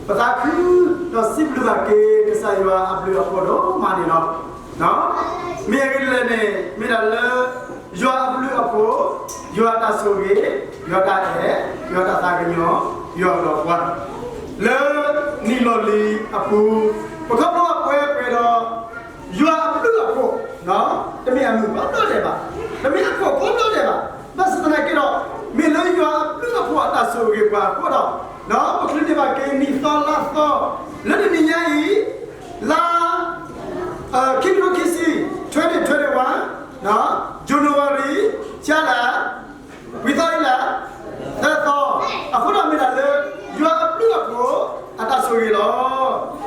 ပသးခုဒီးစံးဘျုးဘၣ်က့ၤကစၢ်ယွၤအဘျုးအဖှိၣ်ဒိၣ်မးန့ၣ်လီၤ. မ့ၢ်အဂ့ၢ်ဒ်လဲၣ်န့ၣ် မ့ၢ်ဒၣ်လၢ ယွၤအဘျုးအဖှိၣ်, ယွၤတၢ်ဆိၣ်ဂ့ၤ, ယွၤတၢ်အဲၣ်, ယွၤတၢ်သးကညီၤ, ယွၤအလီၤပှီၢ် လၢနံၣ်လီၤလံၤအပူၤ, ပခီဖျိအပှဲၤပှဲၤဒီး ယွၤအဘျုးအဖှိၣ်, တမ့ၢ်အမုာ်ကိးဘျီဒဲးဘၣ်, တမ့ၢ်အဖှီၣ်ကိးဘျီဒဲးဘၣ်, ဘၣ်ဆၣ်သနာ်က့ဒီး မ့ၢ်လၢယွၤအဘျုးအဖှိၣ်အတၢ်ဆိၣ်ဂ့ၤပှၤအဃိဒီး ပချုးန့ၢ်ဘၣ်က့ၤနံၣ်သီလါသီ လၢတနံၤညါအံၤ လါ ခံကထိခံဆံ twenty twenty-one, January ကၠါလါ ဝံၤသီအံၤလၢ သၢသီ, အဃိဒီးမ့ၢ်ဒၣ်လၢ ယွၤအဘျုးအဖှိၣ်အတၢ်ဆိၣ်ဂ့ၤလီၤ.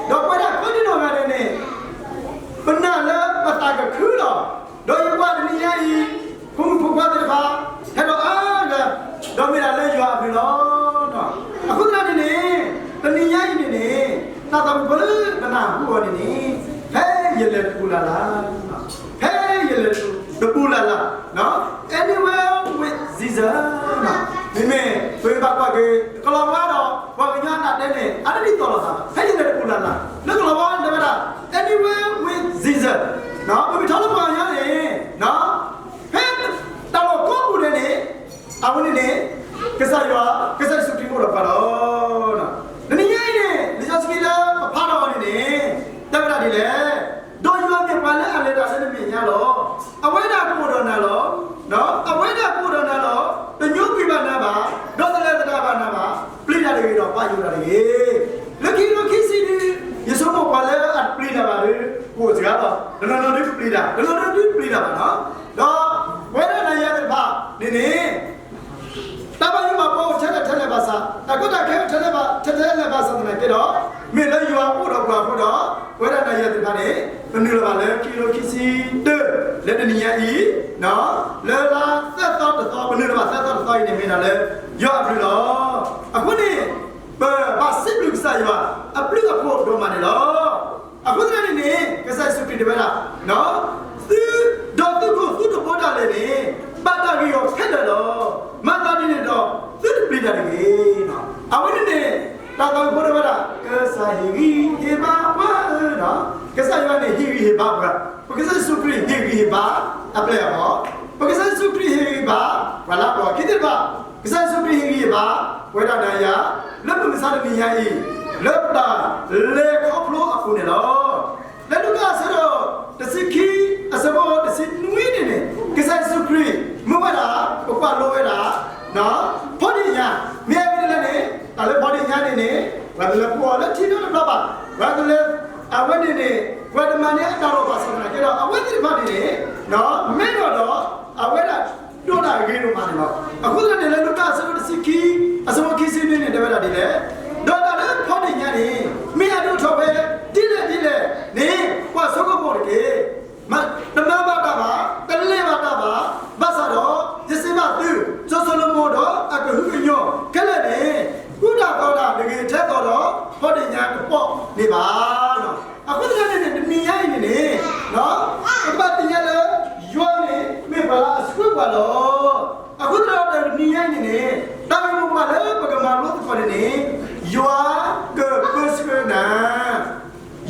ဒီးပဝဲဒၣ်ကိးဒံနီၢ်ဂၤဒဲးန့ၣ် ပနာ်လၢပသးကခုလီၤ. ဒီးယပှၤတနံၤညါအံၤ ဖိမုၣ်ဖိခွါသ့ၣ်တဖၣ် ဟဲဒီးအါဂၤ ဒီးမ့ၢ်ဒၣ်လၢယွၤအဘျုးလီၤ. အဃိသတးန့ၣ်န့ၣ် တနံၤညါအံၤန့ၣ်န့ၣ် တၢ်သးဝံၣ်ဖိလၢပနၢ်ဟူအီၤန့ၣ်န့ၣ် ဖဲယလဲၤတပူၤလၢ်လၢ် ဖဲယလဲၤတပူၤလၢ်လၢ် Anywhere with Jesus, မ့မ့ၢ်ပဘၣ်ကွၢ်က့ၤ ကလီၤဝါဒီး ပှၤကညီအတၢ်တဲန့ၣ် အါတဒ်သိးလိာ်သး ဖဲယလဲၤတပူၤလၢ်လၢ် လၢကလီၤဝါတဲဝဲဒၣ် Anywhere with Jesus, ပမ့ၢ်ထီၣ်လၢပှၤကညီန့ၣ် ဖဲတၢ်လီၢ်ကိးပူၤဒဲးန့ၣ် အဝဲန့ၣ်န့ၣ် ကစၢ်ယွၤ ကစၢ်ယ့ၣ်ၡူးခရံာ်အိၣ်ဒီးပှၤလီၤ. တနံၤညါအံၤန့ၣ် လံာ်စီဆှံလၢပဖးထီၣ်အီၤန့ၣ်န့ၣ် တဲဝဲဒၣ်ဒ်လဲၣ်, ဒီးယွၤမ့ၢ်ပှၤလၢအလဲၤတၢ်လၢနမဲာ်ညါလီၤ. အဝဲဒၣ်ကအိၣ်ဒီးနၤလီၤ. အဝဲဒၣ်ကအိၣ်ဒီးနၤလီၤ. တညိကွံာ်ဘၣ်နၤဘၣ်, ဒီးတလဲၤသဒၣ်ဘၣ်နၤဘၣ်, ပျံၤတၢ်တဂ့ၤဒီးဘၣ်ယိၣ်တၢ်တဂ့ၤ. လၢခံကထိခံဆံဒု ယဆိကမိၣ်ပှၤလၢအပျံၤတၢ်ဘၣ်ဒီး ကအိၣ်စှၤလီၤ. တနီၤနီၤဒုပျံၤတၢ်, တနီၤနီၤဒုပျံၤတၢ်ဘၣ်နီၤ. ဒီးပဝဲဒၣ်နၤယၤသ့ၣ်တဖၣ်န့ၣ်န့ၣ် တၢ်ဘၣ်ယိၣ်ဘၣ်ဘီအိၣ်ထဲလဲၣ်ထဲလဲၣ်ဘၣ်ဆၣ်, တၢ်ကီတၢ်ခဲအိၣ်ထဲလဲၣ်ဘၣ်ဆၣ်သနာ်က့ဒီး မ့ၢ်လၢယွၤအိၣ်ဒီးပှၤအဃိဒီး ပဝဲဒၣ်နၤယၤသ့ၣ်တဖၣ်န့ၣ် ပနုာ်လီၤဘၣ်လၢခံကထိခံဆံတၢ လၢတနံၤညါအံၤ လၢလါသၢသီတသီ ပနုာ်လီၤဘၣ်သၢသီတသီအံၤန့ၣ် မ့ၢ်ဒၣ်လၢယွၤအဘျုးလီၤ. အဃိန့ၣ် ပဘၣ်စံးဘျုးကစၢ်ယွၤ အဘျုးအဖှိၣ်ဒိၣ်မးန့ၣ်လီၤ. အဃိသတးန့ၣ်န့ၣ် ကစၢ်ယ့ၣ်ၡူးခရံာ်တဲဝဲဒၣ် သု ဒီးသုခိၣ်သုတဘိတၢ်လဲၣ်န့ၣ် ဘၣ်တၢ်ဂ့ၢ်အီၤခဲလၢာ်လီၤ. မၤသးဒ်န့ၣ်ဒီး သုတပျံၤတၢ်တဂ့ၤ. အဝဲန့ၣ်န့ၣ် တၢ်သးဝံၣ်ဖိတဲဝဲဒၣ် ကစၢ်ဟ့ၣ်ဂံၢ်ဟ့ၣ်ဘါပှၤဧၢ, ကစၢ်ယွၤန့ၣ်ဟ့ၣ်ဂံၢ်ဟ့ၣ်ဘါပှၤ, ပကစၢ်ယ့ၣ်ၡူးခရံာ်ဟ့ၣ်ဂံၢ်ဟ့ၣ်ဘါအပျဲၢ်အဘီၣ်, ပကစၢ်ယ့ၣ်ၡူးခရံာ်ဟ့ၣ်ဂံၢ်ဟ့ၣ်ဘါပှၤလၢအပျဲၢ်အဘီၣ် ခံသ့ၣ်တဖၣ်, ကစၢ်ယ့ၣ်ၡူးခရံာ်ဟ့ၣ်ဂံၢ်ဟ့ၣ်ဘါ ပဝဲဒၣ်နၤယၤ လၢမုၢ်မဆါတနံၤညါအံၤ လၢပတၢ်လဲၤခီဖျိအပူၤန့ၣ်လီၤ. လၢလူၤကၣ်အဆၢဒိၣ် တဆံခံ အဆၢဖိတဆံနွံန့ၣ်န့ၣ် ကစၢ်ယ့ၣ်ၡူးခရံာ် မၢဝဲဒၣ် ပကွၢ်လိဝဲဒၣ် ဖီဒ့ၣ်ညါ, မ့ၢ်အဂ့ၢ်ဒ်လဲၣ်န့ၣ် တၢ်လၢဖီဒ့ၣ်ညါန့ၣ်န့ၣ် ပှၤတလဲၤဖှီၣ်အီၤလၢထံနီတဘျီဘၣ်, ပှၤတလဲၤ အဝဲန့ၣ်န့ၣ် ပှၤတမၤန့ၢ်အတၢ်လီၢ်ဘၣ်ဆၣ်သနာ်က့ဒီး အဝဲသ့ၣ်တဖၣ်န့ၣ်န့ၣ် မ့ၢ်ဒီးဒီး အဝဲဒၣ်ဒိၣ်တၢ်ဂ့ၤဒိၣ်မးန့ၣ်လီၤ. အဃိသတးန့ၣ် လၢလူၤကၣ်အဆၢဒိၣ်တဆံခံ အဆၢဖိခံဆံနွံန့ၣ် တဲဝဲဒၣ်ဒ်လဲၣ်, ဒီးတၢ်လၢဖီဒ့ၣ်ညါန့ၣ် မ့ၢ်အဒိၣ်ထီၣ်ဝဲဒ်လဲၣ်ဒ်လဲၣ်န့ၣ် ကွၢ်ဆိကမိၣ်တက့ၢ်. တမၤဘၣ်တၢ်ဘၣ်, တလဲၤဘၣ်တၢ်ဘၣ်, ဘၣ်ဆၣ်ဒီး ယစံးဘၣ်သု, စီၤၡလိၤမိၣ်ဒီးအကဟုကညီၤခဲလၢာ်န့ၣ် ကူတၢ်သိးတၢ်တဂ့ၤထဲသိးဒီး ဖီဒ့ၣ်ညါတပီၢ်န့ၣ်ဘၣ်. အဃိသတးန့ၣ်န့ၣ် တနံၤညါအံၤန့ၣ်န့ၣ် ပကဘၣ်သ့ၣ်ညါလၢ ယွၤန့ၣ်မ့ၢ်ပှၤလၢအဆှၢပှၤလီၤ. အဃိသတးဒီးတနံၤညါအံၤန့ၣ်န့ၣ် တၢ်ဂ့ၢ်မိၢ်ပှၢ်လၢပကမၤလိသကိးန့ၣ်န့ၣ် ယွၤကပၢဆှၢနၤ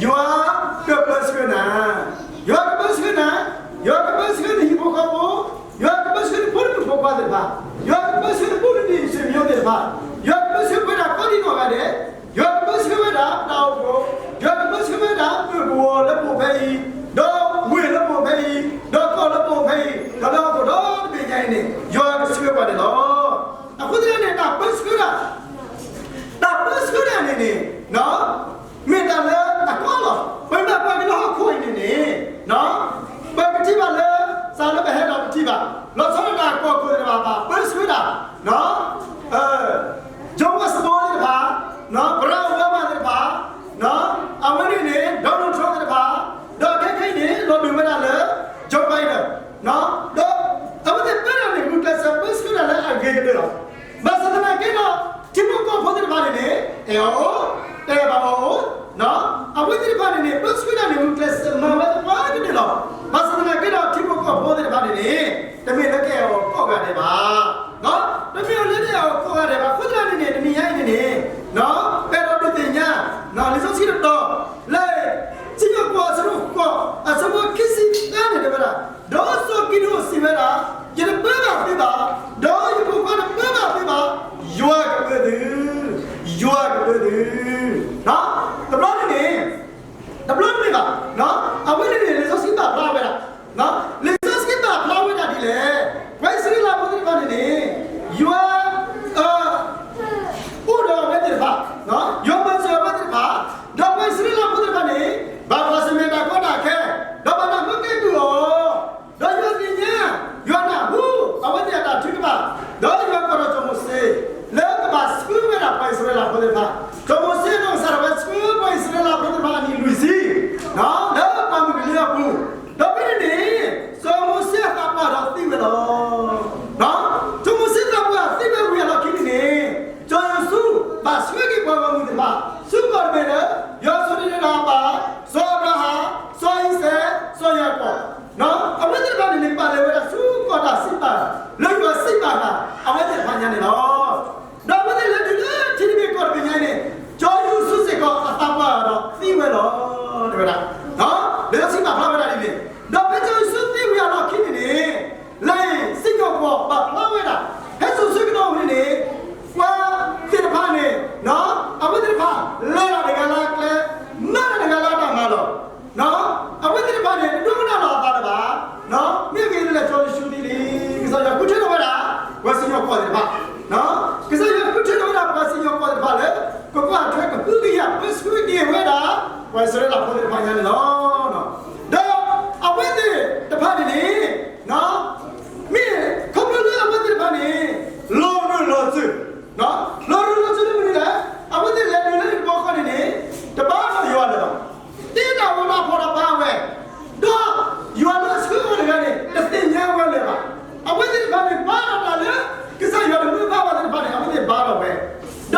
ယွၤကပၢဆှၢနၤ, ယွၤကပၢဆှၢနၤ, ယွၤကပၢဆှၢနဟံၣ်ဖိဃီဖိ, ယွၤကပၢဆှၢနဖိမုၣ်ဖိခွါသ့ၣ်တဖၣ်, ယွၤကပၢဆှၢနဖိနံၤနံၤဆွေမျိုးသ့ၣ်တဖၣ်, ယွၤကပၢဆှၢပဝဲဒၣ်ကိးဒံနီၢ်ဂၤဒဲး, ယွၤကပၢဆှၢဝဲဒၣ်တၢ်အိၣ်ဖှိၣ်, ယွၤကပၢဆှၢဝဲဒၣ်မုၢ်ကဝီၤလၢပအိၣ်ဖဲအံၤ, ဒီးဝ့ၢ်လၢပအိၣ်ဖဲအံၤ, ဒီးကီၢ်လၢပအိၣ်ဖဲအံၤ, ဒီးလၢဟီၣ်ခိၣ်ဒီဘ့ၣ်ညါအံၤန့ၣ် ယွၤကဆှၢပှၤန့ၣ်လီၤ. အဃိသတးန့ၣ် တၢ်ပၢဆှၢတၢ် တၢ်ပၢဆှၢတၢ်န့ၣ်န့ၣ် မ့ၢ်တၢ်လၢအကီလီၤ. ပမ့ၢ်ကွၢ်က့ၤလၢဟီၣ်ခိၣ်အံၤန့ၣ်န့ၣ် ပကထံၣ်ဘၣ်လၢ စးလၢပဟဲဒီးပထံၣ်ဘၣ် လီၤဆီဒၣ်တၢ်ကီၢ်ခိၣ်သ့ၣ်တဖၣ် ပၢဆှၢတၢ် George Bush သ့ၣ်တဖၣ်, Barack Obama သ့ၣ်တဖၣ်, အဝဲန့ၣ်န့ၣ် Donald Trump သ့ၣ်တဖၣ်, ဒီးခဲခဲအံၤန့ၣ် လီၤဘ့ၣ်ဝဲဒၣ်လၢ Joe Biden ဒီးအဝဲသ့ၣ်ပၢတၢ်န့ၣ် ဂုာ်ကျဲးစၢးပၢဆှၢတၢ်လၢအဂ့ၤကတၢၢ်လီၤ. ဘၣ်ဆၣ်သနာ်က့ဒီး ထံဖိကီၢ်ဖိသ့ၣ်တဖၣ်န့ၣ်န့ၣ် အဲၣ်အီၤအိၣ်, တအဲၣ်ဘၣ်အီၤအိၣ်, အဝဲသ့ၣ်တဖၣ်န့ၣ်န့ၣ် ပၢဆှၢတၢ်န့ၣ်ဂုာ်ကျဲးစၢးမၤဝဲသပှၢ်ကတၢၢ်လီၤ. ဘၣ်ဆၣ်သနာ်က့ဒီး ထံဖိကီၢ်ဖိသ့ၣ်တဖၣ်န့ၣ်န့ၣ် တမ့ၢ်လၢကအဲၣ်အီၤကိးဂၤဒဲးဘၣ် တမ့ၢ်လၢတအဲၣ်အီၤကိးဂၤဒဲးဘၣ်. အဃိသတးန့ၣ်န့ၣ် တနံၤညါအံၤန့ၣ်န့ၣ် ပအဲၣ်ဒိးဒုးသ့ၣ်ညါ ကံဒိၣ်စံးဝဲဒၣ်, ယတပၢဘၣ်သုဘၣ်, ဒီးယဖိခွါတပၢဘၣ်သုဘၣ်, ယွၤကပၢသု, ယွၤကပၢသု. တဘျီန့ၣ်န့ၣ်, တဘျီန့ၣ်ဘၣ်, အဝဲန့ၣ်န့ၣ် လံာ်စီဆှံပာ်ဖျါဝဲဒၣ်, လံာ်စီဆှံပာ်ဖျါဝဲဒၣ်ဒ်လဲၣ်, ပှၤအံၣ်စရ့လးဖိသ့ၣ်တဖၣ်န့ၣ်န့ၣ်, ယွၤ အိၣ်ဒီးအဝဲသ့ၣ်တဖၣ်, ယွၤမၤစၢၤအဝဲသ့ၣ်တဖၣ်, ဒီးပှၤအံၣ်စရ့လးဖိသ့ၣ်တဖၣ်န့ၣ်, ဘၣ်ကွၢ်ဆၢၣ်မဲာ်တၢ်ကီတၢ်ခဲ, ဒီးဘၣ်တၢ်မၢကဲကုၢ်အီၤ, ဒီးယွၤသ့ၣ်ညါ, ယွၤနၢ်ဟူ, အဝဲသ့ၣ်အတၢ်ထုကဖၣ်, ဒီးယွၤကိးထီၣ်စီၤမိၤၡ့, လၢကဘၣ်ဆှၢဝဲဒၣ်ပှၤအံၣ်စရ့လးဖိသ့ၣ်တဖၣ်, စီၤမိၤၡ့နီၢ်ကစၢ်ဒၣ်ဝဲဆှၢပှၤအံၣ်စရ့လးဖိသ့ၣ်တဖၣ်အနံၣ်လွံၢ်ဆံ, လၢပှၢ်မုၢ်ကလံအပူၤ, ဒီးဖဲန့ၣ်န့ၣ်, စီၤမိၤၡ့အသးပှၢ်ဒီးသံဝဲလီၤ. စီၤမိၤၡ့သးပှၢ်သံဝဲဝံၤအလီၢ်ခံန့ၣ်န့ၣ်, စီၤယိၤၡူးဘၣ်ဆှၢက့ၤပှၤဂီၢ်မုၢ်သ့ၣ်တဖၣ်, ဆူကီၢ်တဘ့ၣ်လၢ, ယွၤဆိၣ်ဂ့ၤန့ၢ်ဒီးအပၢ်, စီၤအၤဘြၤဟၣ်, စီၤအံၤစဲး, စီၤယၤကိာ်, အဝဲသ့ၣ်တဖၣ်န့ၣ်န့ၣ် ပာ်လၢဝဲဒၣ်ဆူကီၢ်တၢ်စံးပာ်, လၢယွၤစံးပာ်တၢ်, အဝဲသ့ၣ်တဖၣ်ညါန့ၣ်လီၤ. ဒီးအဝဲသ့ၣ်လဲၤတုၤလၢထံတဘ့ၣ်ကီၢ်တဘ့ၣ်ညါအံၤန့ၣ်, စီၤယိၤၡူးစ့ၢ်ကီးအသးပှၢ်ဒီးသံဝဲလီၤ, တဲဝဲဒၣ်, လံာ်စီဆှံပာ်ဖျါဝဲဒၣ်ဒ်န့ၣ်, ဒီးဖဲစီၤယိၤၡူးသံဝံၤအလီၢ်ခံန့ၣ်န့ၣ်, လၢစံၣ်ညီၣ်ကွီၢ်ပာ်ဖျါဝဲဒၣ်, ဖဲစီၤၡူးကနီၤဝံၤန့ၣ်န့ၣ်, ပှၤသ့ၣ်တဖၣ်န့ၣ်, အဝဲသ့ၣ်တဖၣ်လဲၤတၢ်တဂၤလၢအကျဲ, မၤတၢ်တဂၤလၢအတၢ်မၤလီၤ. အဝဲသ့ၣ်တဖၣ်န့ၣ် တဒိကနၣ်လီၤအသးလၢၤဘၣ်, မ့ၢ်ဂ့ၤဒ်လဲၣ် စီၤယိၤၡူးသံလံ, ကစၢ်ယွၤဃုထၢထီၣ်ဝဲဒၣ်, ပှၤစံၣ်ညီၣ်ကွီၢ်သ့ၣ်တဖၣ်, ကစၢ်ယွၤဃုထၢထီၣ်ဝဲဒၣ်ပှၤစံၣ်ညီၣ်ကွီၢ်သ့ၣ်တဖၣ်လၢ, ကကွၢ်ထွဲကဟုကယာ်ပၢဆှၢက့ၤဝဲဒၣ်, ပှၤအံၣ်စရ့လးဖိသ့ၣ်တဖၣ်ညါန့ၣ်လီၤ. ဒီးအဝဲသ့ၣ်တဖၣ်န့ၣ်န့ၣ်, မ့ၢ်ခီဖျိလၢအဝဲသ့ၣ်တဖၣ်န့ၣ်, လီၤရၢၢ်လီၤစၢၤ, လီၤရၢၢ်လီၤစၢၤလၢမနုၤလဲၣ်, အဝဲသ့ၣ်လဲၤတုၤလၢတဘျီဃီန့ၣ်န့ၣ်, တဘါထီၣ်ယွၤလၢၤဘၣ်, တ့တၢ်အီၣ်တၢ်ဖှီၣ်ဒီးဘါဝဲ, ဒီးယွၤလၢအဆှၢအီၤတဂၤန့ၣ် တသ့ၣ်ညါဝဲလၢၤဘၣ်. အဝဲသ့ၣ်တဖၣ်န့ၣ် ဘါထီၣ်တၢ်လၢ ကစၢ်ယွၤတမၢဘၣ်ဝဲသ့ၣ်တဖၣ်န့ၣ် အဝဲသ့ၣ်ဘါထီၣ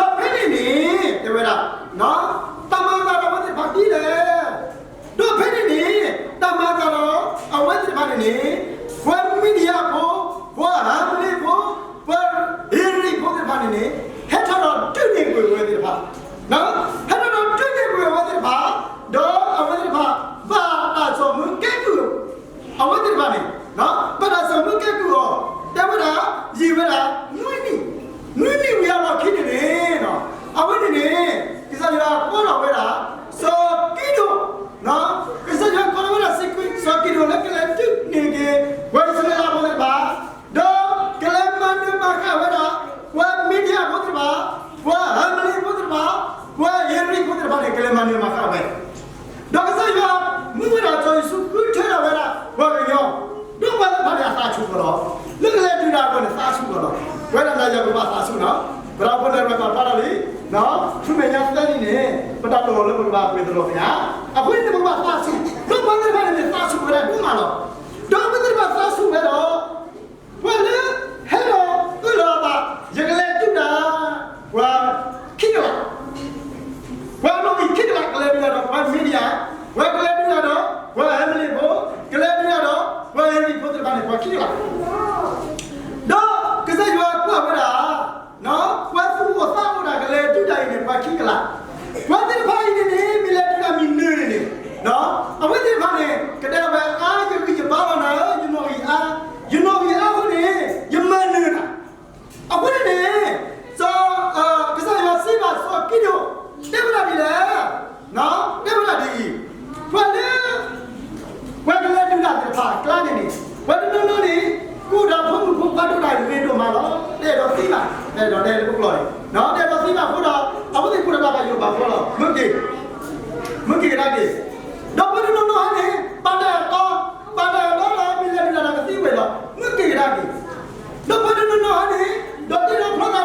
်ဝဲ, ဒီးဖဲန့ၣ်န့ၣ် တဲဝဲဒၣ်, တၢ်မၤအသးဒီးအဝဲသ့ၣ်တဖၣ်ဒ်လဲၣ် ဒီးဖဲန့ၣ်န့ၣ် တၢ်မၤအသးဒီးအဝဲသ့ၣ်တဖၣ်န့ၣ်န့ၣ်, ပှၤမံၤဒယၣ်ဖိ, ပှၤအၤမလ့းဖိ, ပှၤဧ့ရံၣ်ဖိသ့ၣ်တဖၣ်န့ၣ်န့ၣ်, ဟဲထီၣ်ဒီးဒုးန့ၢ်ကွံာ်အဝဲသ့ၣ်တဖၣ်, ဟဲထီၣ်ဒီးဒုးန့ၢ်ကွံာ်အဝဲသ့ၣ်တဖၣ်, ဒီးအဝဲသ့ၣ်တဖၣ် ဘၣ်တၢ်စိာ်မူကဲကုၢ်, အဝဲသ့ၣ်တဖၣ်န့ၣ်, ဘၣ်တၢ်စိာ်မူကဲကုၢ်အီၤ, တဲဝဲဒၣ်, ယံာ်ဝဲဒၣ်, နွံနံၣ်, နွံနံၣ်ဝံၤအလီၢ်ခံန့ၣ်န့ၣ်, အဝဲန့ၣ်န့ၣ်, ကစၢ်ယွၤကိးထီၣ်ဝဲဒၣ်, စီၤကံဒိၣ်, ကစၢ်ယွၤကိးထီၣ်ဝဲဒၣ် စီၤကံဒိၣ်လၢကလဲၤဒုးန့ၢ်က့ၤ ပှၤအံၣ်စရ့လးဖိသ့ၣ်တဖၣ်, ဒီးကလဲၤမၤနၢၤမၤဃၣ်ဝဲဒၣ်, ပှၤမံၤဒယၣ်ဖိသ့ၣ်တဖၣ်, ပှၤအၤမလ့းဖိသ့ၣ်တဖၣ်, ပှၤဧ့ရံၣ်ဖိသ့ၣ်တဖၣ်န့ၣ် ကလဲၤမၤနၢၤမၤဃၣ်ဝဲ ဒီးကစၢ်ယွၤမၢဝဲဒၣ်စီၤယိၤၡူဃုထၢထီၣ်ဝဲဒၣ်ပှၤကညီ, ဒီးပှၤသ့ၣ်တဖၣ်န့ၣ်အသးဆူၣ်ကီးလီၤ, လၢကလဲၤဒုးတၢ်အဂီၢ်န့ၣ်သးဆူၣ်ကီးလီၤ, ပဝဲဒၣ်နၤယၤပကဘၣ်သးဆူၣ်နီၤ, ပဒီပုၢ်ဝဲၢ်ပာ်ဖျါထီၣ်လံ, ဆူမဲာ်ညါသၢနံၣ်န့ၣ် ပတၢ်လီၢ်လၢပကဘၣ်ပှဲၤတလီၤသ့ၣ်ညါ, အဃိန့ၣ်ပကဘၣ်သးဆူၣ်, ဒီးပှၤသ့ၣ်တဖၣ်န့ၣ်န့ၣ်သးဆူၣ်ဝဲဒၣ်ဒိၣ်မးလီၤ, ဒီးပှၤသ့ၣ်တဖၣ်သးဆူၣ်ဝဲဒီး ပှၤလၢဟဲဒီးအၢၣ်လီၤအသး, ယကလဲၤဒုးတၢ်, ပှၤခံကလး, ပှၤနီၣ်ဂံၢ်ခံကလးကလဲၤဒုးတၢ်ဒီးပှၤမံၤဒယၣ်, ပှၤကလဲၤဒုးတၢ်ဒီးပှၤအၤမလ့းဖိ, ကလဲၤဒုးတၢ်ဒီးပှၤဧ့ရံၣ်ဖိသ့ၣ်တဖၣ်န့ၣ် ပှၤခံကလး, ဒီးကစၢ်ယွၤကွၢ်ဝဲဒၣ် ပှၤသူၣ်အိၣ်သးအိၣ်ဒၣ်ကလဲၤဒုးတၢ်အံၤန့ၣ် ပှၤခံကလး, ပှၤသ့ၣ်တဖၣ်အံၤန့ၣ်န့ၣ် မ့ၢ်လဲၤဒုးတၢ်မ့ၢ်နၢၤန့ၣ်န့ၣ်, အဝဲသ့ၣ်တဖၣ်န့ၣ် ကတဲဝဲအါ ယဂံၢ်ယဘါလီၤနၤဧၢ, ယနီၣ်ဂံၢ်အါ, ယနီၣ်ဂံၢ်အါအဃိန့ၣ် ယမၤနၢၤနၤ, အဃိန့ၣ်န့ၣ် စီၤ, ကစၢ်ယွၤစံးဘၣ်စီၤကံဒိၣ်, တဲဝဲဒၣ်ဒ်လဲၣ်, တဲဝဲဒၣ်ဒ်အံၤ, ပှၤလၢ ပှၤကလဲၤဒုးတၢ်သ့ၣ်တဖၣ်အကျါန့ၣ်န့ၣ် ပှၤတနီၤနီၤန့ၣ် ကအိၣ်ဒီးဖိမုၣ်ဖိခွါဒိၣ်တၢ်ဂ့ၤဒိၣ်မးလီၤ, တအဲၣ်ဒိးသံဘၣ်, တအဲၣ်ဒိးတဲလၢပကျိာ်န့ၣ်, တအဲၣ်ဒိးသံဘၣ်အဃိဒီး အဝဲသ့ၣ်ကူၣ်တၢ်ဘၣ်ယိၣ်ဘၣ်ဘှီလီၤ, မ့ၢ်က့ၤ, မ့ၢ်က့ၤကဒါက့ၤ, ဒီးပှၤတနီၤနီၤဟဲန့ၣ် ပာ်တၢ်အတီ, ပာ်တၢ်အတီလီၤ မ့ၢ်လဲၤဒုးတၢ်ဒီးကသံဝဲလီၤ, မ့ၢ်က့ၤကဒါက့ၤ, ဒီးပှၤတနီၤ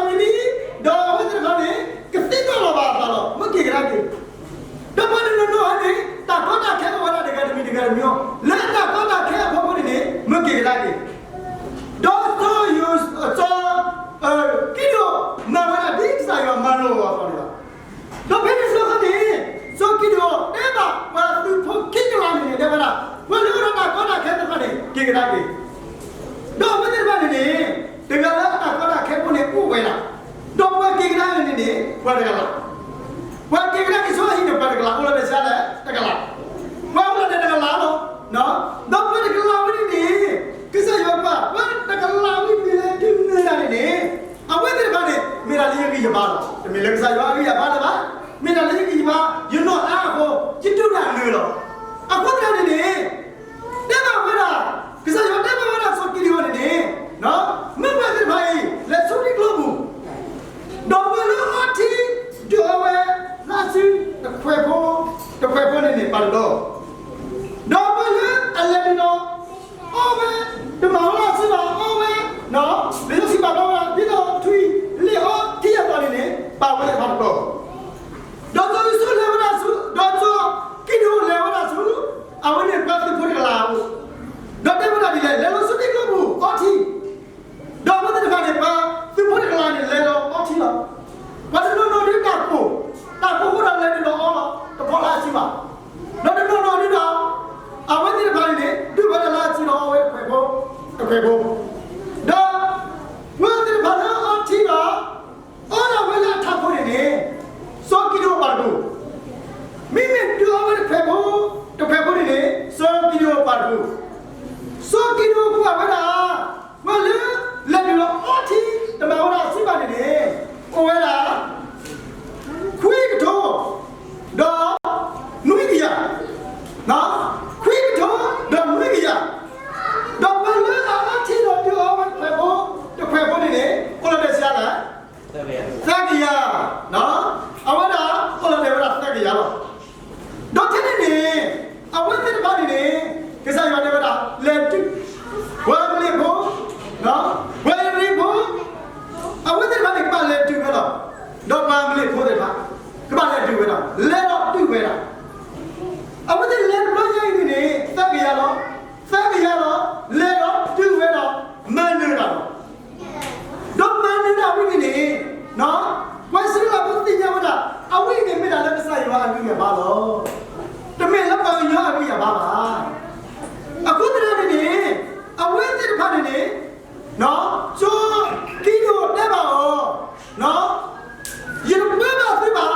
နီၤဟဲန့ၣ် ဒီးတ့ဒီးဖျီသးဝံၤလံ, ဒီးအဝဲသ့ၣ်တဖၣ်န့ၣ် ကသံကွၢ်လီၤဘၣ်အသးလီၤ, မ့ၢ်က့ၤကဒါက့ၤ ဒီးပှၤတနီၤနီၤဟဲန့ၣ် တၢ်ကီတၢ်ခဲအိၣ်ဝဲဒၣ်တဂၤတမံၤတဂၤတမံၤအီၤ, လၢတၢ်ကီတၢ်ခဲအဖီခိၣ်န့ၣ်န့ၣ် မ့ၢ်က့ၤကဒါက့ၤ, ဒီးစီၤယိၤ, စီၤ, ကံဒိၣ်မၤဝဲဒၣ်ဒ်ကစၢ်ယွၤမၤလိာ်အီၤအသိးန့ၣ်လီၤ. ဒီးဖဲန့ၣ်တဘျီဃီန့ၣ် စီၤကံဒိၣ်တဲဘၣ်ပှၤသုးဖိခံကလးန့ၣ်န့ၣ် တဲဝဲဒၣ် ပှၤလၢအိၣ်ဒီးတၢ်ကီတၢ်ခဲသ့ၣ်တဖၣ်န့ၣ် က့ၤကဒါက့ၤ ဒီးအဝဲသ့ၣ်တဖၣ်န့ၣ်န့ၣ် တဂၤလၢအတၢ်ကီတၢ်ခဲဖိန့ၣ်အိၣ်ဝဲဒၣ်, ဒီးပှၤက့ၤကဒါန့ၣ်န့ၣ်န့ၣ် ပှၤတကလး, ပှၤက့ၤကဒါက့ၤဆိဟံၣ်န့ၣ် ပှၤတကလး အိၣ်လီၤဒီးဆံးလဲၣ် တကလး, ပှၤအိၣ်လီၤဒီးတကလးလီၤ, ဒီးပှၤတကလးဝဲန့ၣ်န့ၣ် ကစၢ် တဘျီ ဒီးပှၤလၢအလဲၤဒုးဒီး အီဝဲ တမၤဝဲဒၣ်ဆူဘၣ် အီဝဲ လံာ်စီဆှံပာ်ဖျါဝဲဒၣ် ဒ်သိးထွံၣ်လ့ၣ်အီထံအသိးန့ၣ်န့ၣ် ပာ်ဝဲလၢအဖီတဘျီ ဒီးစီၤယူၤဆိလဲၤဝဲဒၣ်ဆူ ဒီးစီၤကံးဒဧိၣ်လဲၤဝဲဒၣ်ဆူ အဝဲန့ၣ်ပှၤသုးဖိတကလးအအိၣ် ဒီးတဲဝဲဒၣ်ဒ်လဲၣ် လဲၤလီၤဆူထံကျိပူၤအီထံ ဒီးအဝဲသ့ၣ်တဖၣ်န့ၣ် ပှၤသုးဖိတကလးန့ၣ် လဲၤလီၤအီထံလီၤ. ပှၤတနီၤနီၤဒုးတၢ်ကိၢ်, တၢ်ကိၢ်ဃိဒီးလဲၤဒုးဒီးအီလီၤ တဖီလာအစုဘၣ်. ဒီးတနီၤနီၤဒုးဒီး အဝဲသ့ၣ်တဖၣ်န့ၣ်န့ၣ် ဒုးဝဲဒၣ်လၢအစုဒီးအီဝဲတခွဲးဖိ, တခွဲးဖိ, ဒီး ပှၤသ့ၣ်တဖၣ်လၢအီထံဒီး အီဒၣ်ဝဲလၢအထးခိၣ်န့ၣ်န့ၣ် စီၤကံးဒဧိၣ်ပာ်တပူၤ, မ့မ့ၢ်ဒုးအီဝဲတခွဲးဖိ, တခွဲးဖိန့ၣ်န့ၣ် စီၤကံးဒဧိၣ်ပာ်တပူၤ, စီၤကံးဒဧိၣ်ကွၢ်ဝဲဒၣ် ပှၤလၢ လဲၤဒုးဒီးအီထံ တမၤဝဲဒၣ်အစုဘၣ်န့ၣ်န့ၣ် အိၣ်ဝဲဒၣ် ခွံကထိ ဒီး နွံကယၤ, ခွံကထိ ဒီးနွံကယၤ, ဒီးပှၤလၢအအီထံဒီးဒုးအီဝဲတခွဲးဖိ, တခွဲးဖိန့ၣ်န့ၣ် အိၣ်လီၤတဲာ်ဆံးလဲၣ် သၢကယၤ, အဝဲဒၣ် အိၣ်လီၤတဲာ်ဝဲဒၣ်သၢကယၤလီၤ. ဒီးထဲန့ၣ်န့ၣ် အဝဲသ့ၣ်တဖၣ်န့ၣ်န့ၣ် ကစၢ်ယွၤတဲဝဲဒၣ် လဲၤဒုး ပှၤအမလ့းဖိ, ပှၤအံၤဘြံၤဖိ, အဝဲသ့ၣ်တဖၣ်န့ၣ် ကဘၣ်လဲၤဒုးဝဲလီၤ. ဒီးပှၤအမလ့းဖိသ့ၣ်တဖၣ် ကဘၣ်လဲၤဒုးဝဲဒၣ်, လဲၤဒီးဒုးဝဲဒၣ်. အဝဲသ့ၣ်လဲၤတဘျီညါအံၤန့ၣ်န့ၣ် သၢကယၤလီၤ, သၢကယၤလီၤ, လဲၤဒီးဒုးဝဲဒီး မၤနၢၤတၢ်လီၤ. ဒီးမၤနၢၤတၢ်ဝံၤန့ၣ်န့ၣ် ပှၤအံၣ်စရ့လးဖိသ့ၣ်ညါဝဲဒၣ် အဝဲအံၤန့ၣ်မ့ၢ်ဒၣ်လၢကစၢ်ယွၤအဂံၢ်အဘါလီၤ. တမ့ၢ်လၢပှၤကညီအဂံၢ်အဘါဘၣ်. အဃိသတးန့ၣ်န့ၣ် အဝဲသ့ၣ်တဖၣ်န့ၣ်န့ၣ် စီၤကံးဒဧိၣ်တဲဘၣ်အီၤ, ယတပၢဘၣ်သုဘၣ်,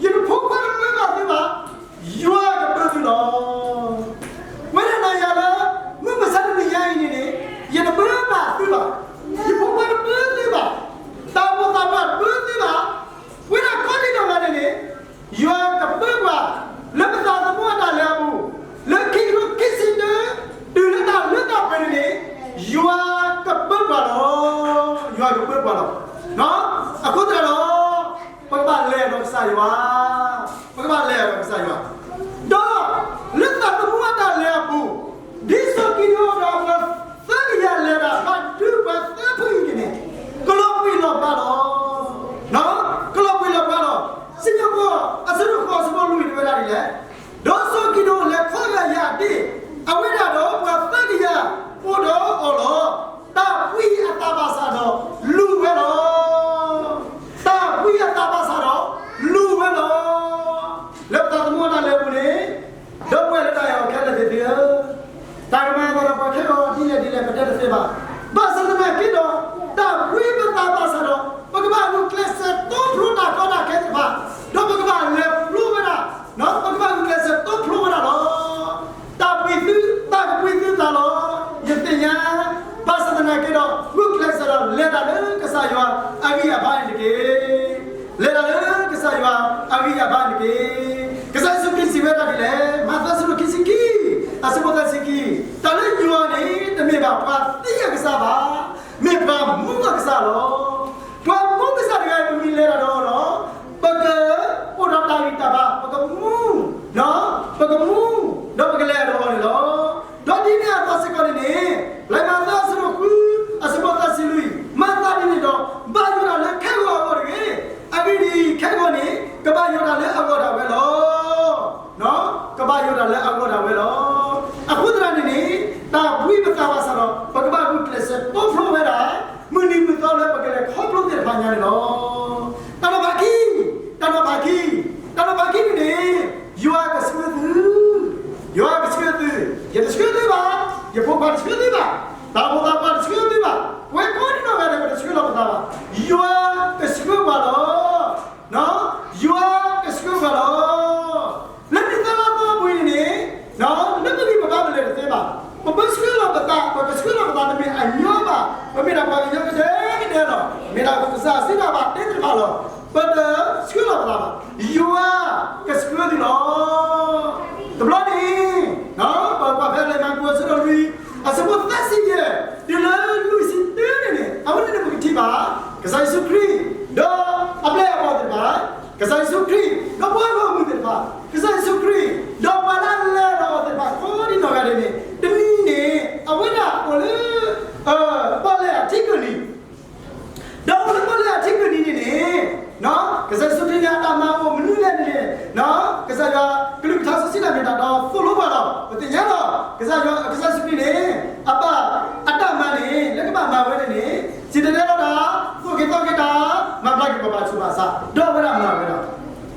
ယဖိခွါတပၢဘၣ်သုဘၣ်, ယွၤကပၢသုလီၤ. ဝဲဒၣ်နၤယၤလၢ မုၢ်မဆါတနံၤညါအံၤန့ၣ်န့ၣ် ယတပၢဘၣ်သုဘၣ်, ယဖိခွါတပၢသုဘၣ်, တၢ်အိၣ်ဖှိၣ်သးပှၢ်တပၢသုဘၣ်, ဝဲဒၣ်ကိးဒံးနီၢ်ဂၤန့ၣ်န့ၣ် ယွၤကပၢပှၤ လၢပသးသမူအတၢ်လဲၤအပူၤ, လၢခံကထိခံဆံတၢ တုၤလၢတၢ်လၢတၢ်ပှဲၤန့ၣ်န့ၣ် ယွၤကပၢပှၤလီၤ. ယွၤကပၢပှၤလီၤ. အဃိသတးဒီး ပကဘၣ်လဲၤဒီးကစၢ်ယွၤ, ပကဘၣ်လဲၤဒီးကစၢ်ယွၤ, ဒီး လၢသးသမူအတၢ်လဲၤအပူၤ ဒ်စီၤကံးဒဧိၣ်ဒီးပှၤသၢကယၤလဲၤဒၣ် ဘၣ်ဒုးပှၤသၢဖုအံၤန့ၣ်န့ၣ် ကလီၤဘှံးလီၤဘှါလီၤ. ကလီၤဘှံးလီၤဘှါလီၤ. စံၣ်ညီၣ်ကွီၢ် အဆၢဒိၣ်ဃိး အဆၢဖိလွံၢ်တဲဝဲဒၣ်ဒ်လဲၣ်, ဒီးစီၤကံးဒဧိၣ်လဲၤခီဂာ်ယၤဒ့ၣ်, အဝဲဒၣ်ဒီးပှၤသၢကယၤ အိၣ်ဒီးအီၤလီၤ. တၢ်ဘှံးအသးဘၣ်ဆၣ်ဒီး လူၤဝဲလီၤ. တၢ်ဘှံးအသးဘၣ်ဆၣ်ဒီး လူၤဝဲလီၤ. လၢပသးသမူအတၢ်လဲၤအပူၤန့ၣ် ဒီပုၢ်ဝဲၢ်လၢတၢ်အဲၣ်အီၤခဲလၢာ်သ့ၣ်သုဧၢ, တၢ်ကမၤအသးဒီးပှၤခဲလၢာ်ဒ်လဲၣ်ဒ်လဲၣ် ပတဲတသ့ဘၣ်. ဘၣ်ဆၣ်သနာ်က့ဒီး တၢ်ဘှံးပသးဘၣ်ဆၣ်ဒီး ပကဘၣ်ဂုာ်ကျဲးစၢးတီဖျိတၢ်ကီတၢ်ခဲသ့ၣ်တဖၣ်, ဒီးပကဘၣ်လဲၤဖျိဝဲဒၣ်, ပကဘၣ်ဂုာ်ကျဲးစၢးတီဖျိဝဲဒၣ်လီၤ. တၢ်ဘှံးသု, တၢ်ကဘှံးသုသးလီၤ. ယသ့ၣ်ညါ ဘၣ်ဆၣ်သနာ်က့ဒီး ဂုာ်ကျဲးစၢးဒီး လဲၤတၢ်လၢကစၢ်ယွၤအဂံၢ်အဘါန့ၣ်တက့ၢ်. လဲၤတၢ်လၢကစၢ်ယွၤအဂံၢ်အဘါန့ၣ်တက့ၢ်. ကစၢ်ယ့ၣ်ၡူးခရံာ်စံးဝဲဒၣ်ဒ်လဲၣ်, မးသဲအဆၢဒိၣ်ခံဆံခံ, အဆၢဖိသၢဆံခံ, တၢ်လၢယွၤန့ၣ် တမ့ၢ်ဘၣ်ပှၤသံအကစၢ်ဘၣ်, မ့ၢ်ပှၤမူအကစၢ်လီၤ. ပှၤမူကစၢ်တဂၤအံၤ ပမ့ၢ်လဲၤတၢ်ဒီးအီၤဒီး ပကအိၣ်ဒီးတၢ်ဂံၢ်တၢ်ဘါ, ပကမူ, ပကမူ, ဒီးပကလဲၤတၢ်ဒီးအီၤန့ၣ်လီၤ. ဒီးဒ်န့ၣ်အသိးစ့ၢ်ကီးန့ၣ်န့ၣ်, လံာ်မးသဲအဆၢဒိၣ်ဃု, အဆၢဖိသၢဆံလွံၢ်, မၤသးဒ်န့ၣ်ဒီး ဘၣ်ယိၣ်တၢ်လၢခဲဂီၤအဂီၢ်တဂ့ၤ. အဂ့ၢ်ဒ်အံၤ, ခဲဂီၤန့ၣ် ကဘၣ်ယိၣ်တၢ်လၢအဂီၢ်ဒၣ်ဝဲလီၤ. ကဘၣ်ယိၣ်တၢ်လၢအဂီၢ်ဒၣ်ဝဲလီၤ. အဃိသတးန့ၣ်န့ၣ်, တၢ်ဘှံးပသးဘၣ်ဆၣ်ဒီး ပကဘၣ်ဂုာ်ကျဲးစၢးတီဖျိဝဲဒၣ် မုၢ်နံၤမုၢ်သီလၢပကလဲၤခီဖျိသ့ၣ်တဖၣ်ညါန့ၣ်လီၤ. တၢ်နီၤဖးခံ, တၢ်နီၤဖးခံ, တၢ်နီၤဖးခံန့ၣ်န့ၣ်, ယွၤကဆှၢသု, ယွၤကဆှၢသု, ယတဆှၢသုဘၣ်, ယဖိခွါတဆှၢသုဘၣ်, တၢ်အိၣ်ဖှိၣ်သးပှၢ်တဆှၢသုဘၣ်, ပဝဲကိးဒံးနီၢ်ဂၤဒဲး ပတဆှၢလီၤပသးဘၣ်, ယွၤကဆှၢပှၤလီၤ. ယွၤကဆှၢပှၤလီၤ. လၢနံၣ်သၢလါသီအပူၤန့ၣ်န့ၣ်, လၢပဂံၢ်ပဘါပလဲၤတသ့ဘၣ်. ပဘၣ်ဆှၢလီၤပသး, ပကဆှၢလီၤပသးတမ့ၢ်အညီဘၣ်, ပမ့ၢ်ဒၣ်ပှၤကညီကဒဲကဒဲလီၤ. မ့ၢ်ဒၣ်ကစၢ်စံးတၢ်ဘၣ်, ကစၢ်ယွၤကလုၢ်ကထါစီဆှံတၢ်မ့ၢ်တၢ်တီသိၣ်လိပှၤလီၤ. ပသ့ၣ်ညါလီၤ. ကစၢ်ယွၤ ကစၢ်ယ့ၣ်ၡူးခရံာ်န့ၣ် အဘၣ်အတၢ်မၤန့ၣ် လၢကဘၣ်မၤဝဲန့ၣ်န့ၣ် စံၣ်တဲၤတဲလီၤတၢ်, သိၣ်က့ၤသီက့ၤတၢ်, မၤဘျါက့ၤပှၤဘၣ်ဆူးဘၣ်ဆါ, ဒီးအဝဲဒၣ်မၤဝဲလီၤ.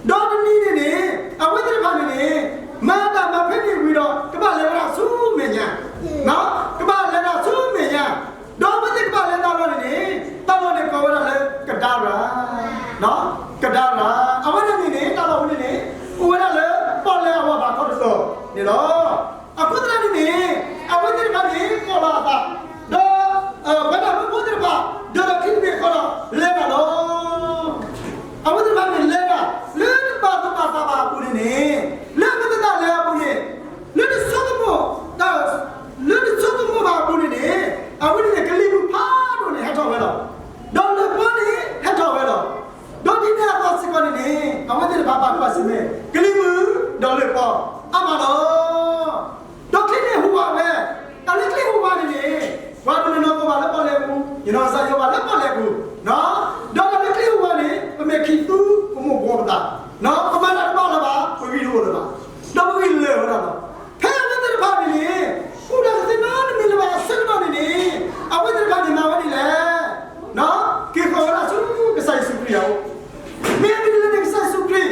ဒီးတနံၤန့ၣ်န့ၣ် အဝဲသ့ၣ်တဖၣ်န့ၣ်န့ၣ် မၤတၢ်မၤဖဲန့ၣ်ဝံၤဒီး ကဘၣ်လဲၤဝဲဒၣ်ဆူမဲာ်ညါ, ကဘၣ်လဲၤဒၣ်ဆူမဲာ်ညါ, ဒီးအဝဲသ့ၣ်ကဘၣ်လဲၤတၢ်လီၢ်န့ၣ်န့ၣ် တၢ်လီၢ်န့ၣ်ကိးဝဲဒၣ်လၢကဒါရၤ, ကဒါရၤ, အဝဲန့ၣ်န့ၣ် တၢ်လီၢ်ဝဲန့ၣ်န့ၣ် အိၣ်ဝဲဒၣ်လၢပီၣ်လဲၣ်အဝၤဘးခီတတီၤန့ၣ်လီၤ. အဃိသတးန့ၣ်န့ၣ် အဝဲသ့ၣ်တဖၣ်န့ၣ် ကိးလီၤအသး, ဒီး ပှၤတၢ်မၢဖိသ့ၣ်တဖၣ် ဒၢးဒီးခံတဘ့ၣ်ဃီဒီး လဲၤတၢ်လီၤ. အဝဲသ့ၣ်တဖၣ်န့ၣ်လဲၤတၢ် လၢတဘၣ်သူၣ်ဘၣ်သးဘၣ်အပူၤန့ၣ်န့ၣ်, လၢအဝဲသ့ၣ်တဖၣ်လဲၤအပူၤန့ၣ်, လၢတဆိကမိၣ်, လၢတဆိကမိၣ်ဘၣ်အပူၤန့ၣ်န့ၣ်, အဝဲန့ၣ်န့ၣ် ကလံၤမုၢ်ဖးဒိၣ်န့ၣ်ဟဲထီၣ်ဝဲလီၤ. ဒီးလၢၢ်ပီန့ၣ်ဟဲထီၣ်ဝဲလီၤ. ဒီးဒ်န့ၣ်အသိးစ့ၢ်ကီးန့ၣ်န့ၣ် အဝဲသ့ၣ်တဖၣ်ဘၣ်ကွၢ်ဆၢၣ်မဲာ် ကလံၤမုၢ်ဒီးလၢၢ်ပီအါမးလီၤ. ဒီးချံန့ၣ်ဟူးဝးဝဲ, တၢ်လၢချံဟူးဝးန့ၣ်န့ၣ်, ပှၤတနီၤနီၤကိးဘၣ်လၢပီၣ်လဲၣ်ပူၤ, ယနီၢ်ကစၢ်ယွၤဘၣ်လၢပီၣ်လဲၣ်ပူၤ, ဒီးတၢ်လၢချံဟူးဝးန့ၣ် ပမဲာ်ခံးသူ ပမိၢ်ပှီၢ်ပသး, ပမၤတၢ်တဘၣ်လၢၤဘၣ် ပဂံၢ်တအိၣ်လၢၤဘၣ်, ဒီးပဂံၢ်လၢာ်ဝဲဒၣ်လီၤ. ဖဲအဝဲသ့ၣ်တဖၣ်န့ၣ်န့ၣ်, အိၣ်ဒၣ်တသ့နီတမံၤလၢၤဘၣ်အဆၢကတီၢ်န့ၣ်န့ၣ်, အဝဲသ့ၣ်တဖၣ်န့ၣ်မၤဝဲဒ်လဲၣ် က့ၤဃီၤဝဲဒၣ်ဆူကစၢ်ယ့ၣ်ၡူးခရံာ်အအိၣ်, မ့ၢ်မနုၤလဲၣ်န့ၣ် ကစၢ်ယ့ၣ်ၡူးခရံာ်,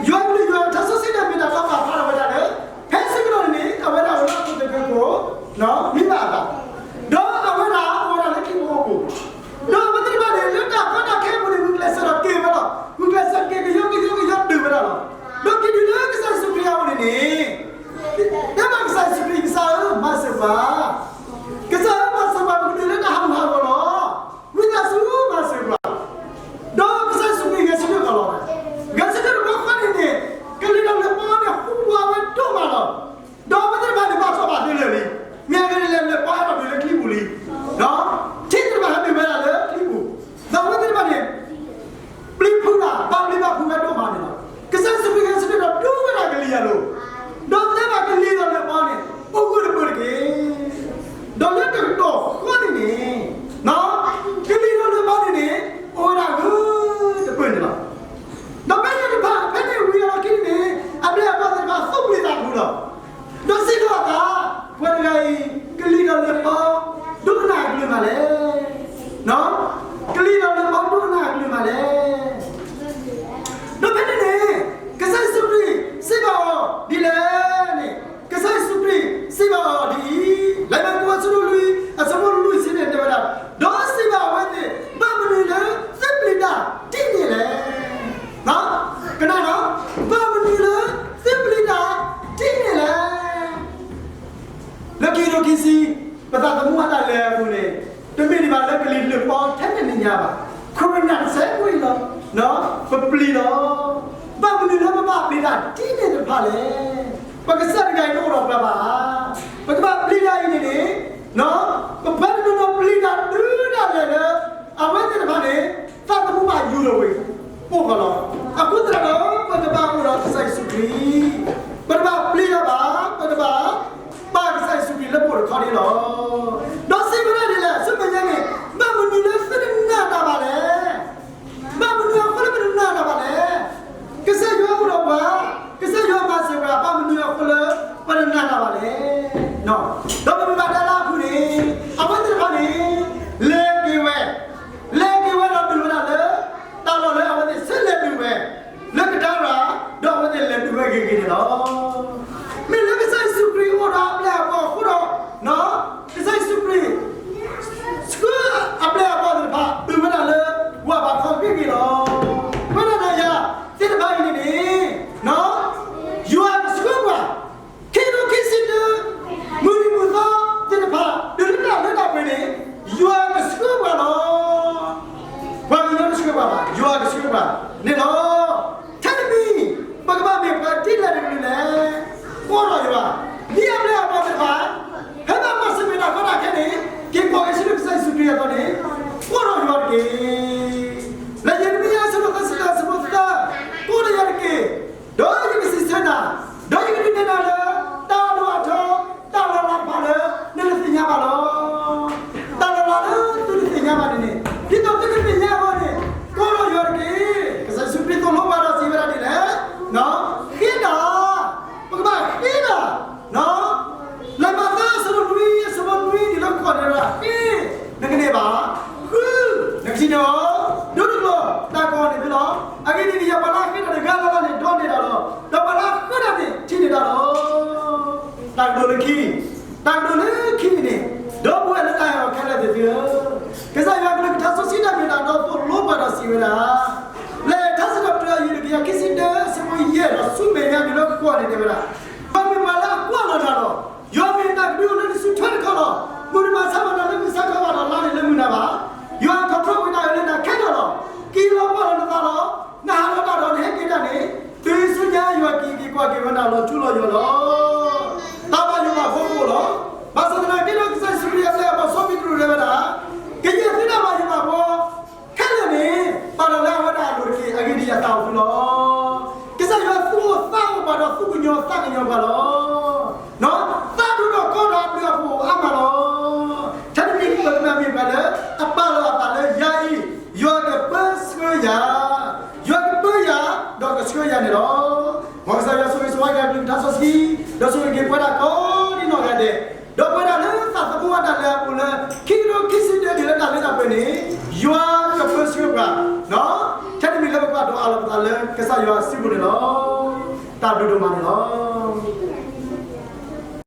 ယွၤကလုၢ်ယွၤကထါစီဆှံတၢ်မ့ၢ်တၢ်တီပာ်ဖျါထီၣ်ဝဲဒၣ်လၢ, ဖဲဆၢကတီၢ်န့ၣ်န့ၣ် အဝဲဒၣ်အိၣ်လၢအခိၣ်သလုးခိၣ်, မံဘၣ်အသး, ဒီးအဝဲဒၣ်အိၣ်ဝဲဒၣ်လၢခံကအိပူၤ, ဒီးအဝဲသ့ၣ်တဖၣ်န့ၣ် လၢတၢ်ကီတၢ်ခဲအပူၤန့ၣ် ဂုာ်ကျဲးစၢးဒီးက့ၤဝဲလီၤ, ဂုာ်ကျဲးစၢးက့ၤကယီကယီကယီတုၤဝဲဒၣ်လီၤ. ဒီးက့ၤတုၤလၢကစၢ်ယ့ၣ်ၡူးခရံာ်အအိၣ်န့ၣ်န့ၣ် တဲဘၣ်ကစၢ်ယ့ၣ်ၡူးခရံာ်, ကစၢ်ဧၢ, မၤစၢၤပှၤ, ကစၢ်ဧၢ, မၤစၢၤပှၤ, ပကဒုးလၢတၢ်ဟးဂူာ်ဟးဂီၤလီၤ. ဝံသးစူၤမၤစၢၤပှၤ, ဒီးကစၢ်ယ့ၣ်ၡူးခရံာ်ဂဲၤဆၢထၢၣ်ကီးလီၤ. ဂဲၤဆၢထၢၣ်တဘျီဃီန့ၣ်န့ၣ်, ကလံၤဒီးလၢၢ်ပီန့ၣ်ဟူးဝးဝဲဒိၣ်မးလီၤ. ဒီးအဝဲသ့ၣ်တဖၣ်န့ၣ် ဘၣ်ထီၣ်ဘၣ်ဒိလၢာ်လံ, မ့ၢ်အဂ့ၢ်ဒ်လဲၣ်, လၢၢ်ပီဟဲထီၣ်တုၤလၢချံပူၤလံ, ထံသ့ၣ်တဖၣ်ဟဲတုၤဝဲဒၣ်လၢချံပူၤ, ဒီးအဝဲသ့ၣ်တဖၣ်န့ၣ် ပျံၤဖုးတၢ်, ဘၣ်ပျံၤဘၣ်ဖုးဝဲဒိၣ်မးန့ၣ်လီၤ. ကစၢ်ယ့ၣ်ၡူးခရံာ်ဂဲၤဆၢထၢၣ်ဒီးဒိဝဲဒၣ်ကလံၤအလိၤ, ဒီးတဲဘၣ်ကလံၤဒီးလၢၢ်ပီန့ၣ်, အိၣ်ဂၢၢ်တပၢၢ်တက့ၢ်. ဒီးလၢတကတီၢ်ဃီန့ၣ်န့ၣ်, ကလံၤဒီးလၢၢ်ပီန့ၣ်န့ၣ်, အိၣ်ဝဲဒၣ်ဂၢၢ်တပၢၢ်န့ၣ်လီၤ. ဒီးဖဲန့ၣ်တဖၣ်, ဖဲန့ၣ်ဝံၤအလီၢ်ခံန့ၣ်, အပျဲၢ်အဘီၣ်သ့ၣ်တဖၣ်သူၣ်ပျံၤသးဖုးလီၤ. ဒီးစံးထီၣ်အသး, ပှၤတဂၤအံၤ, ကလံၤဒီးလၢၢ်ပီ, ဒိကနၣ်အကလုၢ်မးလဲၣ်. ကလံၤဒီးလၢၢ်ပီဒိကနၣ်အကလုၢ်မးလဲၣ်. ဒီးဖဲန့ၣ်န့ၣ်, ကစၢ်ယ့ၣ်ၡူးခရံာ်စံးဘၣ်အီၤဒ်လဲၣ်န့ၣ်, ကစၢ်ယ့ၣ်ၡူးခရံာ်စံးဘၣ်အီၤဒ်အံၤ, လံာ်မၢကူးအဆၢဒိၣ်လွံၢ်, အဆၢဖိလွံၢ်ဆံန့ၣ်တဲဝဲဒၣ်, ဒီးစံးဘၣ်အဝဲသ့ၣ်, ဘၣ်မနုၤလၢသုပျံၤတၢ်ဒ်န့ၣ်လဲၣ်. ကနၣ်ဒီး, ဘၣ်မနုၤလၢသုပျံၤတၢ်ဒ်န့ၣ်လဲၣ်. လၢခံကထိခံဆံ, ပသးသမူအတၢ်လဲၤအပူၤန့ၣ်, တမ့ၢ်ဒံးဘၣ်လၢကလံၤလၢၢ်ပီထဲန့ၣ်ညါဘၣ်, ခိၣ်နၢ်တစဲးဖိအံၤလီၤ. ပပျံၤလီၤ. ဘၣ်မနုၤလၢပဘၣ်ပျံၤတၢ်ဒ်န့ၣ်တဖၣ်လဲၣ်. ပကစၢ်တဂၤအံၤတအိၣ်ဒီးပှၤဘၣ်ဧါ. ပကဘၣ်ပျံၤတၢ်အံၤန့ၣ်န့ၣ်, ပပှၤတနီၤနီၤပျံၤတၢ်တုၤဒၣ်လဲာ်လၢ အဝဲသ့ၣ်တဖၣ်န့ၣ် သးသမူဘၣ်ယူၤဒီးဝ့ၢ်အိၣ်ဃီလီၤ. အဃိသတးဒီး ပကဘၣ်အိၣ်ဒီးကစၢ်ယ့ၣ်ၡူးခရံာ်, ပတဘၣ်ပျံၤတၢ်ဘၣ်, ပကဘၣ် ပာ်ကစၢ်ယ့ၣ်ၡူးခရံာ်လၢပအိၣ်တခီန့ၣ်လီၤ. ဒီးစံးဝဲဒၣ်ဒ်လဲၣ်, ဆူမဲာ်ညါန့ၣ်, ဘၣ်မနုၤလၢသုတနာ်တၢ်ဘၣ်လဲၣ်. ဘၣ်မနုၤအဃိလၢပတနာ်တၢ်ဘၣ်လဲၣ်. ကစၢ်ယွၤအိၣ်ဒီးပှၤ, ကစၢ်ယွၤမၤစၢၤပှၤ, ဘၣ်မနုၤအဃိလၢပတနာ်တၢ်ဘၣ်လဲၣ်. ဒီးပမ့ၢ်ဘၣ်တဲလၢအဖုၣ်န့ၣ်, အဝဲသ့ၣ်တဖၣ်န့ၣ် လဲၤက့ၤဝဲ, လဲၤက့ၤဝဲဒီးတုၤဝဲဒၣ်လၢ တၢ်လီၢ်လၢအဝဲသ့ၣ်ဆဲးလဲၤတုၤဝဲ လၢကဒါရၤ, ဒီးအဝဲသ့ၣ်လဲၤတုၤဝဲဂ့ၤဂ့ၤန့ၣ်လီၤ. မ့ၢ်လၢကစၢ်ယ့ၣ်ၡူးခရံာ်အိၣ်ဒီးအပျဲၢ်အဘီၣ်အဃိဒီး, ကစၢ်ယ့ၣ်ၡူးခရံာ် ဆှၢအပျဲၢ်အဘီၣ်သ့ၣ်တဖၣ် တုၤဝဲဒၣ်လၢ ဝၤဘးခီဂ့ၤဂ့ၤလီၤ. ဝဲဒၣ်ဒီးယၤသ့ၣ်တဖၣ်အံၤန့ၣ်န့ၣ်, ယွၤကဆှၢပှၤ ခံကထိခံဆံတၢ, မုၢ်နံၤမုၢ်သီသ့ၣ်တဖၣ် တုၤလၢတၢ်လၢတၢ်ပှဲၤန့ၣ်, ယွၤကဆှၢပှၤလီၤ. ပှၤကညီတဆှၢပှၤဘၣ်, ယွၤကဆှၢပှၤန့ၣ်လီၤ. ထဲတမံၤ, ပကဘၣ်မ့ၢ်ပှၤဒ်လဲၣ်တကလုာ်လဲၣ်. ကိးထီၣ်ယွၤ, ဒ်အပျဲၢ်အဘီၣ်သ့ၣ်တဖၣ် ဖဲဘၣ်ကွၢ်ဆၢၣ်မဲာ်တၢ်ကီတၢ်ခဲန့ၣ်, က့ၤကိးဂဲၤဆၢထၢၣ်ကစၢ်ယ့ၣ်ၡူးခရံာ်အသိးန့ၣ်, ကိးထီၣ်ယွၤတက့ၢ်. လံာ်ယံးရမံယၤအဆၢဒိၣ်သၢဆံသၢအဆၢဖိသၢ, ကိးထီၣ်ယွၤတက့ၢ်, ဒီးယကစံးဆၢနၤ, ဒီးယကဒုးနဲၣ်နၤလၢ တၢ်အဒိၣ်အထီ, တၢ်လီၤလးတဖၣ်လၢ နတသ့ၣ်ညါဘၣ်လီၤ. တၢ်လီၤလးလၢသုတသ့ၣ်ညါဘၣ်န့ၣ်န့ၣ်, ဒ်သိးသုကသ့ၣ်ညါအဂီၢ်န့ၣ်, ကိးထီၣ်ယွၤတက့ၢ်. ကစၢ်ယ့ၣ်ၡူးခရံာ်သိၣ်လိပှၤဒီးစံးဝဲဒၣ်ဒ်လဲၣ်, ခံ, တၢ်ကတိၤလၢခံန့ၣ်, ဒီပုၢ်ဝဲၢ်လၢတၢ်အဲၣ်အီၤခဲလၢာ်သ့ၣ်သုဧၢ, ကစၢ်ယွၤကလုၢ်ကထါစီဆှံတၢ်မ့ၢ်တၢ်တီသိၣ်လိပှၤဒီးစံးဝဲဒၣ်, လၢထါစံးထီၣ်ပတြၢၤအယုၢ်တကယၤခံဆံတၢ အဆၢဖိယဲၢ်ဒီးဆူမဲာ်ညါတုၤလၢဃိးန့ၣ်တဲဝဲဒၣ်, ယွၤမ့ၢ်ပှၤလၢအကွၢ်လီၤနၤလီၤ. ယွၤမ့ၢ်တၢ်ကဒုအိၣ်လၢနစုထွဲတခီလီၤ. မုၢ်တဘၣ်ဆါဘၣ်နၤလၢမုၢ်ဆါ ခီဘၣ်ဒီးလါန့ၣ်လၢမုၢ်နၤဘၣ်. ယွၤ control ဝဲဒၣ်လၢနၤခဲလၢာ်လီၤ. က့ၤလီၤကွၢ်လီၤနသးလီၤ. နဟးလီၤတၢ်ဒီးနဟဲက့ၤတၢ်န့ၣ်, တုၤဆူညါယွၤက့ၤက့ၤကွၢ်က့ၤဝဲနၤလီၤထူလီၤယိာ်လီၤ. တၢ်ဘၣ်ယိၣ်ဘၣ်ဘှီအိၣ်လီၤ. ဘၣ်ဆၣ်သနာ်က့ဒီး ကစၢ်ယ့ၣ်ၡူးခရံာ်အပျဲၢ်အဘီၣ်စီၤပ့းတရူးတဲဝဲဒၣ်, ကယဲၢ်သုတၢ်ဘၣ်ယိၣ်ဘၣ်ဘှီ ခဲလၢာ်န့ၣ် ပာ်လီၤလၢအဝဲဒၣ်အလိၤတက့ၢ်. အဂ့ၢ်ဒ်အံၤ, ယသးအိၣ်သုလီၤ. ကစၢ်ယွၤသူၣ်အိၣ်သးအိၣ်ပှၤဒီးသူၣ်ကညီၤသးကညီၤပှၤလီၤ. သးဒိၣ်ထီၣ်ကီဒီးအဘျုးအဖှိၣ်အါမးလီၤ. ထဲတမံၤ ပကမ့ၢ်မ့ၢ်ပှၤလၢ အပာ်လီၤအသးလၢယၤအံၤ, ယွၤကပၢဆှၢယၤ, ယွၤကပၢယၤ, ဒီးကဆှၢယၤန့ၣ်လီၤ. မ်ကစၢ်ယွၤဆိၣ်ဂ့ၤဆိၣ်ဝါက့ၤအကလုၢ်ကထါစီဆှံ, ဒီးဆိၣ်ဂ့ၤက့ၤပဝဲဒၣ်ကိးဒ်နီၢ်ဂၤဒဲး, ဒီးပဝဲဒၣ်လၢသးသမူအတၢ်လဲၤအပူၤလၢ ခံကထိခံဆံတၢတုၤလၢတၢ်လၢတၢ်ပှဲၤန့ၣ်, ယွၤကပၢဆှၢပှၤ, ထဲတမံၤလၢပကဘၣ်ဒိးအးလီၤပသးလၢကစၢ်ယွၤစုပူၤန့ၣ်လီၤ. တၢ်ဘျုးဒိၣ်မးန့ၣ်လီၤ.